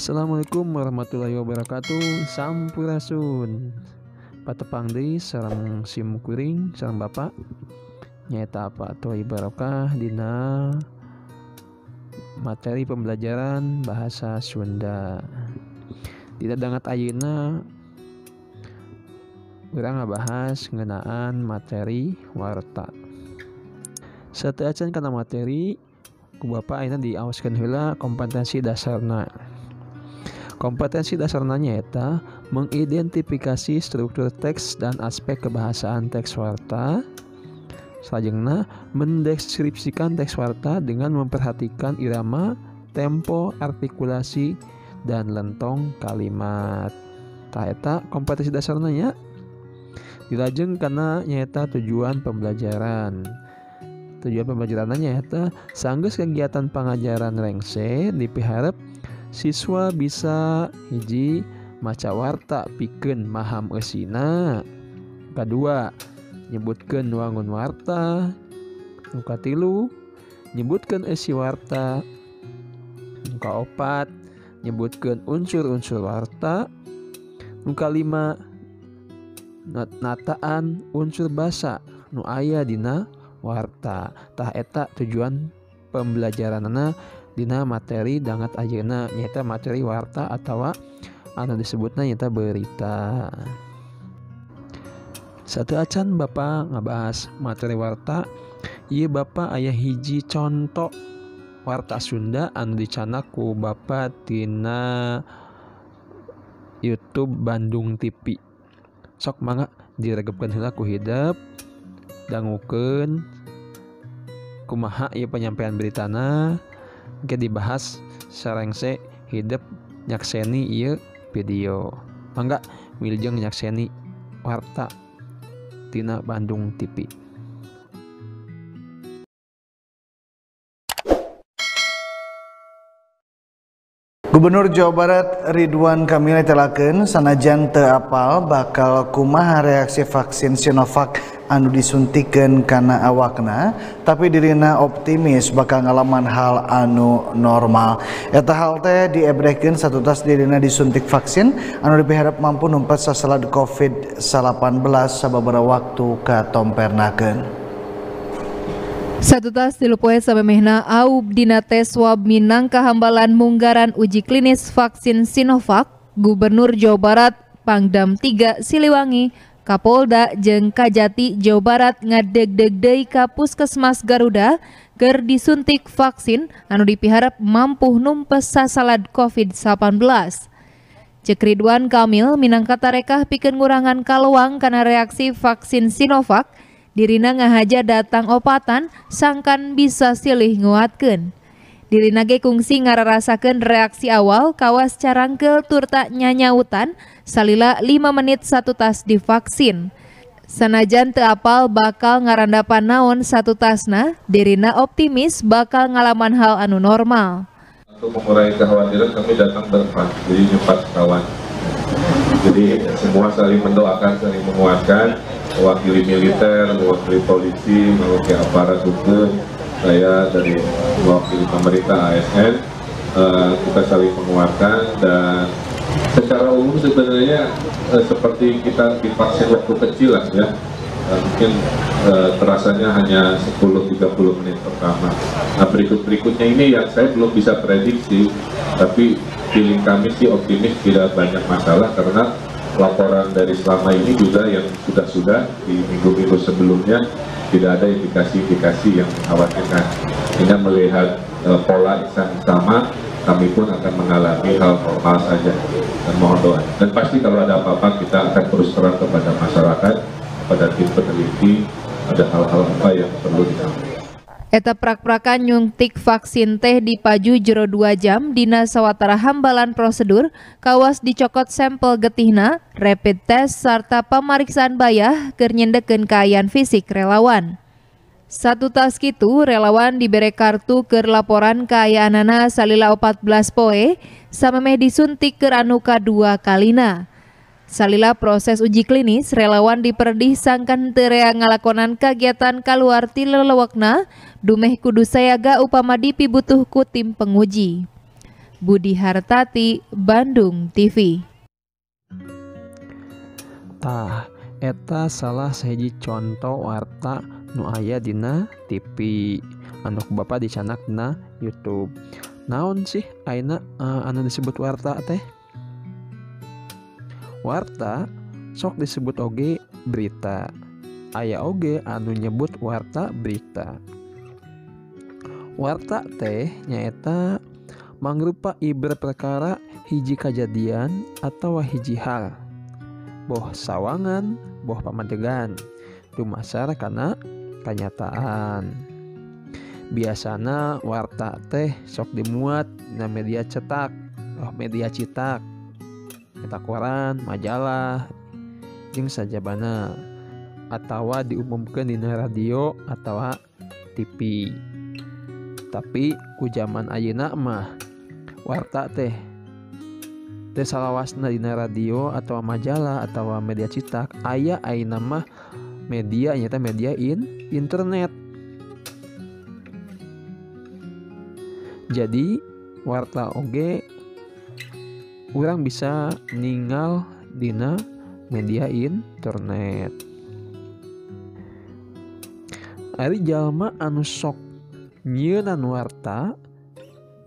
Assalamualaikum warahmatullahi wabarakatuh. Sampurasun. Patepang deui sareng sim kuring sareng Bapak nyaeta Pak Toy Barokah dina materi pembelajaran bahasa Sunda. Dina dangat ayeuna urang ngabahas ngeunaan materi warta. Sateuacan kana materi ku Bapak ayeuna diawaskeun heula kompetensi dasarna. Kompetensi dasarna nyaeta mengidentifikasi struktur teks dan aspek kebahasaan teks warta. Salajengna mendeskripsikan teks warta dengan memperhatikan irama, tempo, artikulasi, dan lentong kalimat. Tah eta kompetensi dasarna nya. Dilajeng kana nyaeta tujuan pembelajaran. Tujuan pembelajaranna nyaeta sanggeus kegiatan pangajaran rengse dipiharep siswa bisa hiji maca warta pikeun maham eusina, kadua nyebutkeun wangun warta, nu katilu nyebutkeun eusi warta, nu kaopat nyebutkeun unsur-unsur warta, nu kalima nataan unsur basa nu aya dina warta. Tah eta tujuan pembelajaranana dina materi dangat ayeuna nyaeta materi warta atawa anu disebutna nyaeta berita. Sateuacan Bapak ngabahas materi warta, ieu Bapak aya hiji conto warta Sunda anu dicanak ku Bapak tina YouTube Bandung TV. Sok mangga diregepkeun heula ku hidep, dangukeun kumaha ieu penyampaian beritana. Engke dibahas sarengse hidep nyakseni ieu video. Mangga wilujeng nyakseni warta tina Bandung TV. Gubernur Jawa Barat Ridwan Kamil telakeun sanajan teu apal bakal kumaha reaksi vaksin Sinovac anu disuntikkeun kana awakna, tapi dirina optimis bakal ngalaman hal anu normal. Eta hal teh diebrehkeun satutas dirina disuntik vaksin anu dipiharep mampu numpat sasalad COVID-19 sababaraha waktu katompernakeun. Satutas tilu poe samemehna aub dina tes swab minangka hambalan munggaran uji klinis vaksin Sinovac, Gubernur Jawa Barat, Pangdam 3 Siliwangi, Kapolda jeung Kajati Jawa Barat ngadegdeg deui ka Puskesmas Garuda keur disuntik vaksin anu dipiharep mampu numpes sasalad COVID-19. Cek Ridwan Kamil minangka tarekah pikeun ngurangan kaluang kana reaksi vaksin Sinovac, dirina ngahaja datang opatan sangkan bisa silih nguatkeun. Dirina ge kungsi ngararasakeun reaksi awal kawas carangkeul turta nyanyautan salila 5 menit satu tas divaksin. Sanajan teu apal bakal ngarandapan naon satu tasna, dirina optimis bakal ngalaman hal anu normal. Untuk mengurangi kekhawatiran kami datang berempat, jadi empat kawan. Jadi semua saling mendoakan, saling menguatkan, mewakili militer, mewakili polisi, mewakili aparat hukum, saya dari mewakili pemerintah ASN, kita saling menguatkan. Dan secara umum sebenarnya seperti kita divaksin waktu kecil lah ya, mungkin terasanya hanya 10-30 menit pertama. Nah berikut-berikutnya ini yang saya belum bisa prediksi, tapi feeling kami sih optimis tidak banyak masalah karena laporan dari selama ini juga yang sudah-sudah di minggu-minggu sebelumnya tidak ada indikasi-indikasi yang mengkhawatirkan. Hingga melihat pola yang sama, kami pun akan mengalami hal normal saja dan mohon doa. Dan pasti kalau ada apa-apa kita akan terus terang kepada masyarakat, kepada tim peneliti, ada hal-hal apa yang perlu disampaikan. Eta prak-prakan nyuntik vaksin teh dipaju jero 2 jam dina sawatara hambalan prosedur, kawas dicokot sampel getihna, rapid test sarta pamariksaan bayah keur nyendekeun kaayaan fisik relawan. Satu tas kitu relawan dibere kartu keur laporan kaayaanana salila 14 poe samemeh disuntik keur anu kadua kalina. Salila proses uji klinis, relawan diperdih sangkan teu rea ngalakonan kagiatan kaluar ti lelewekna, dumeh kudu sayaga upama dipibutuh ku tim penguji. Budi Hartati, Bandung TV. Tah, eta salah sahiji conto warta nu aya dina TV anu ku Bapak dicanak dina YouTube. Naon sih ayeuna anu disebut warta teh? Warta sok disebut oge berita. Aya oge anu nyebut warta berita. Warta teh nyaeta mangrupa iber perkara hiji kajadian atawa hiji hal. Boh sawangan, boh pamadegan, dumasar kana kanyataan. Biasana warta teh sok dimuat dina media cetak, oh media citak, eta koran, majalah, jeung sajabana, atawa diumumkeun dina radio atawa TV. Tapi ku jaman ayeuna mah warta teh teh salawasna dina radio atau majalah atau media cetak, aya ayeuna mah media nyata media internet. Jadi warta oge urang bisa ningal dina media internet. Ari jalma anu sok nyieunnan warta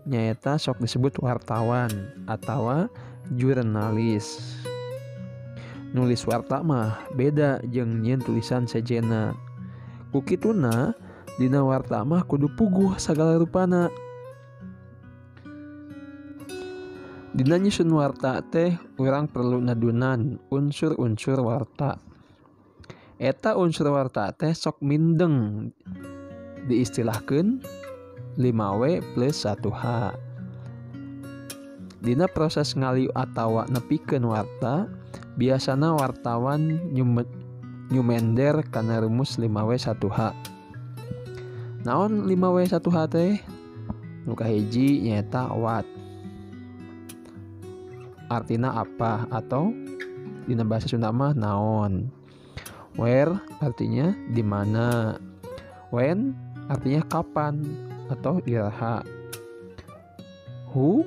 nyaeta sok disebut wartawan atawa jurnalis. Nulis warta mah beda jeung nyieun tulisan sejenna. Ku kituna dina warta mah kudu puguh sagala rupana. Dina nyusun warta teh urang perlu nadunan unsur-unsur warta. Eta unsur warta teh sok mindeng diistilahkeun 5W plus 1H. Dina proses ngaliu atawa nepikeun warta, biasana wartawan nyumender kana rumus 5W 1H. Naon 5W 1H teh? Nu kahiji nyaeta what. Artina apa atau dina bahasa Sunda mah naon. Where artinya di mana. When artinya kapan atau iraha. Who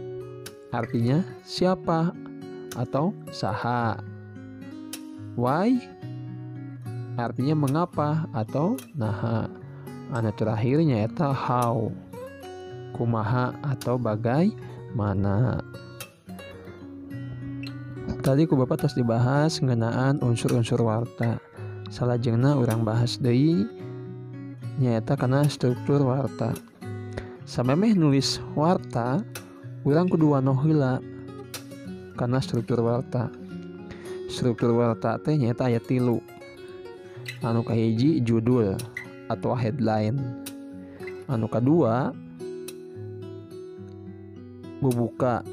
artinya siapa atau saha. Why artinya mengapa atau naha. Anu terakhir nyaeta how, kumaha atau bagaimana. Tadi ku Bapak tos dibahas ngeunaan unsur-unsur warta. Salajengna urang bahas deui nyaeta kana struktur warta. Samemeh nulis warta, urang kudu wanoh heula kana struktur warta. Struktur warta teh nyaeta aya 3. Anu kahiji judul atau headline. Anu kadua bubuka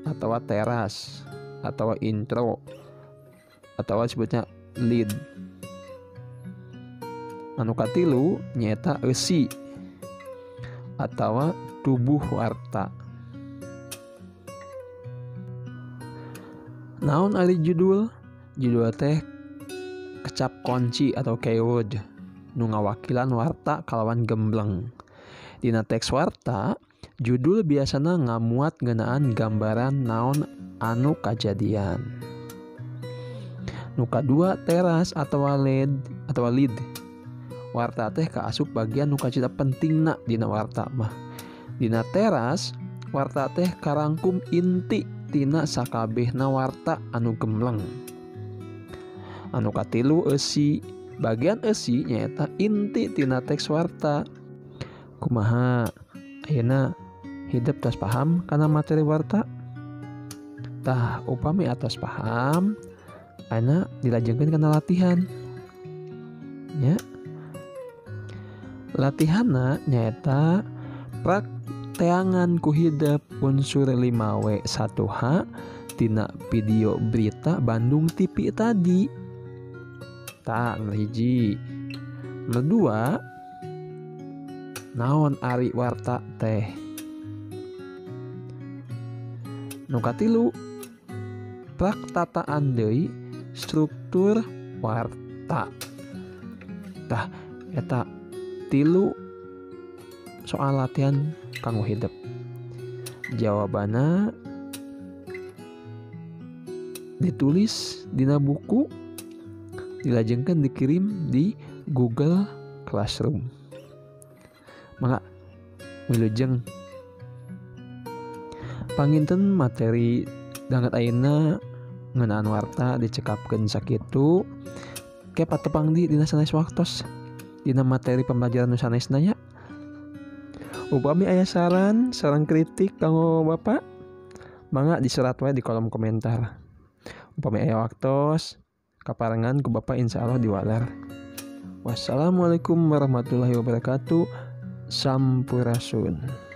atau teras atau intro atau sebutnya lead. Anu katilu nyaeta eusi atau tubuh warta. Naon ari judul? Judul teh kecap kunci atau keyword nu ngawakilan warta kalawan gembleng. Dina teks warta, judul biasana ngamuat ngeunaan gambaran naon anu kajadian. Nu kadua teras atau lead. Warta teh kaasup bagian nu kacita pentingna dina warta mah. Dina teras, warta teh karangkum inti tina sakabehna warta anu gemleng. Anu katilu eusi. Bagian eusi nyaeta inti tina teks warta. Kumaha ayeuna hidep tos paham kana materi warta? Tah, upami atos paham, ayeuna dilajengkeun kana latihan. Ya. Latihanna nyaeta prakteangan ku hidep unsur 5W 1H tina video berita Bandung TV tadi. Tah, nomor 1. Nomor 2, naon ari warta teh? Nu katilu, praktataan deui struktur warta. Tah, eta 3 soal latihan kanggo hidep. Jawabanna ditulis dina buku, dilajengkeun dikirim di Google Classroom. Mangga wilujeng. Panginten materi danget ayeuna ngeunaan warta dicekapkeun sakitu. Ke patepang di dina sanes waktos dina materi pembelajaran nu sanesna nya. Upami aya saran, sareng kritik kanggo Bapak, mangga diserat wae di kolom komentar. Upami aya waktos kaparengan ku Bapak insyaallah diwaler. Wassalamualaikum warahmatullahi wabarakatuh. Sampurasun.